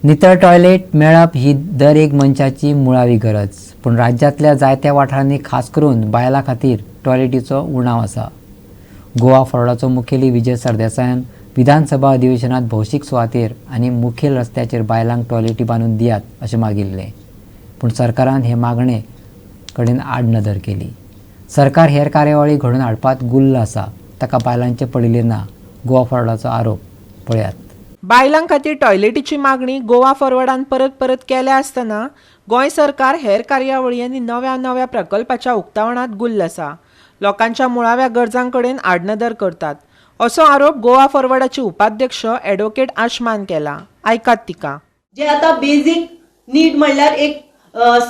नितळ टॉयलेट मेळप ही दर एक मनशाची मुळावी गरज, पूण राज्यांतल्या जायत्या वाठारांनी खास करून बायलां खातीर टॉयलेटीचो उणाव आसा. गोवा फॉरवर्डाचो मुखेली विजय सरदेसायान विधानसभा अधिवेशनात भौशीक सुवातेर आनी मुखेल रस्त्याचेर बायलांक टॉयलेटी बांदून दियात अशें मागिल्लें, पूण सरकारान हे मागणे कडेन आडनदर केली. सरकार हेर कार्यावळी घडोवन हाडपांत गुल्ल आसा, ताका बायलांचें पडिल्लें ना, गोवा फॉरवर्डाचो आरोप. पळयात. बायलां खातीर टॉयलेटीची मागणी गोवा फॉरवर्डान परत परत केल्या आसतना गोंय सरकार हेर कार्यावळी आनी नव्या नव्या प्रकल्पाच्या उक्तावणात गुल्ल आसा, लोकांच्या मुळाव्या गरजां कडेन आडनदर करतात, असो आरोप गोवा फॉरवर्डाची उपाध्यक्ष ॲडव्होकेट आशमान केला. आयकात तिका. जे आता बेजीक नीड म्हणल्यार एक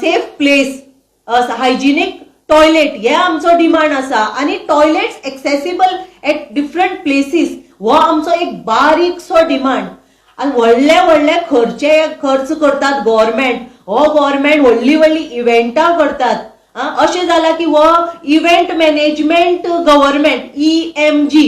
सेफ प्लेस, हायजिनीक टॉयलेट हे आमचो डिमांड आसा आनी toilets accessible at different places हो आमचो एक बारीकसो डिमांड. आनी व्हडले व्हडले खर्चे खर्च करतात गव्हर्मेंट. हो गव्हर्मेंट व्हडली व्हडली इव्हेंटां करतात. अशें जालां की हो event management government, EMG,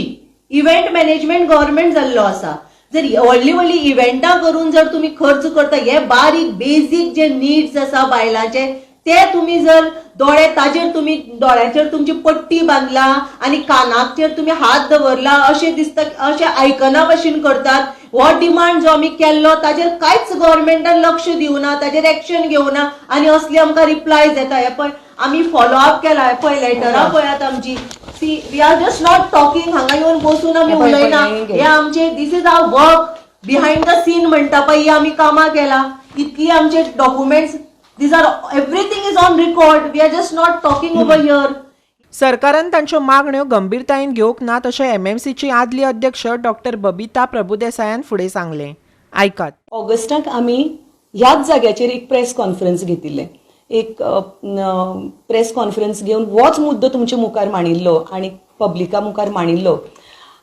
event management government जाल्लो आसा. जर व्हडली व्हडली इव्हेंटां करून जर तुमी खर्च करता, हे बारीक बेजीक जे नीड्स आसा बायलांचे, ते तुमी जर दोळे ताजेर तुमी दोळ्यांचेर तुमची पट्टी बांदला आनी कानाचेर तुमी हात दवरला अशें दिसता, अशें आयकना भशेन करतात. हो डिमांड जो आमी केल्लो ताजेर कांयच गव्हर्मेंटान लक्ष दिवना, ताजेर एक्शन घेवना आनी असली आमकां रिप्लायज येता. हे पळय, आमी फॉलो अप केला. हे पळय, लेटरां पळयात आमची. See, we are just not talking. हांगा येवन बसून आमी उलयना. हे आमचे, this is our work behind the scene म्हणटा पळय, ही आमी कामां केला. इतली आमचे documents, these are, everything is on record. We are just not talking over here. सरकारान तांच्यो मागण्यो गंभीरतायेन घेवंक नात अशें एमएमसीची आदली अध्यक्ष डॉक्टर बबिता प्रभुदेसायान फुडें सांगलें. आयकात. ऑगस्टाक आमी ह्याच जाग्याचेर एक प्रेस कॉन्फरन्स घेतिल्लें. एक प्रेस कॉन्फरन्स घेवन होच मुद्दो तुमचे मुखार मांडिल्लो आनी पब्लिका मुखार मांडिल्लो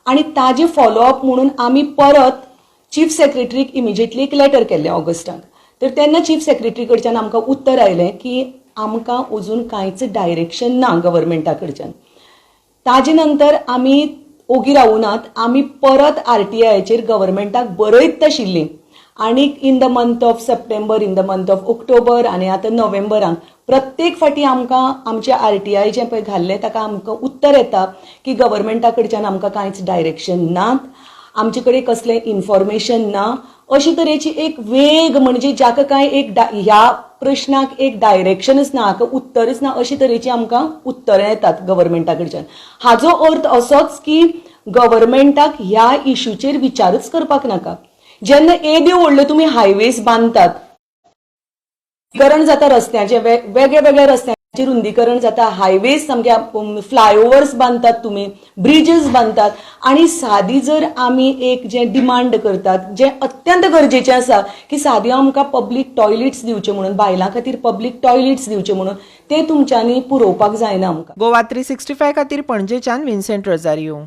आनी ताजे फॉलोअप म्हणून आमी परत चीफ सेक्रेटरीक इमिजिएटली एक लेटर केल्लें ऑगस्टाक. तर तेन्ना चीफ सेक्रेटरी कडच्यान आमकां उत्तर आयलें की आमकां अजून कांयच डायरेक्शन ना गव्हर्मेंटा कडच्यान. ताजे नंतर आमी ओगी रावुनात. आमी परत आरटीआयचेर गव्हर्मेंटाक बरयत आशिल्लीं आनी in the month of September, in the month of October आनी आतां नोव्हेंबराक प्रत्येक फावटी आमकां आमचे आरटीआय जें पळय घाल्लें ताका आमकां उत्तर येता की गव्हर्मेंटा कडच्यान आमकां कांयच डायरेक्शन नात, आमचे कडेन कसलें इन्फॉर्मेशन ना. अशी तरेची एक वेग, म्हणजे जाका कांय एक ह्या प्रश्नाक एक डायरेक्शनच ना, हाका उत्तरच ना, अशी तरेची आमकां उत्तरां येतात गव्हर्मेंटा कडच्यान. हाजो अर्थ असोच की गव्हर्मेंटाक ह्या इशूचेर विचारच करपाक नाका. जेन्ना येद्यो व्हडल्यो तुमी हायवेज बांदतात, रुंदीकरण जाता रस्त्याचें, वेगळ्या वेगळ्या रस्त्यांचें रुंदीकरण जाता, हायवेज सामके, फ्लायओवर्स बांदतात तुमी, ब्रिजीस बांदतात आनी सादी जर आमी एक जें डिमांड करतात, जें अत्यंत गरजेचें आसा की सादी आमकां पब्लीक टॉयलेट्स दिवचे म्हणून, बायलां खातीर पब्लीक टॉयलेट्स दिवचे म्हणून, ते तुमच्यांनी पुरोवपाक जायना आमकां. गोवा 365 खातीर पणजेच्यान विन्सेंट रोजारियो.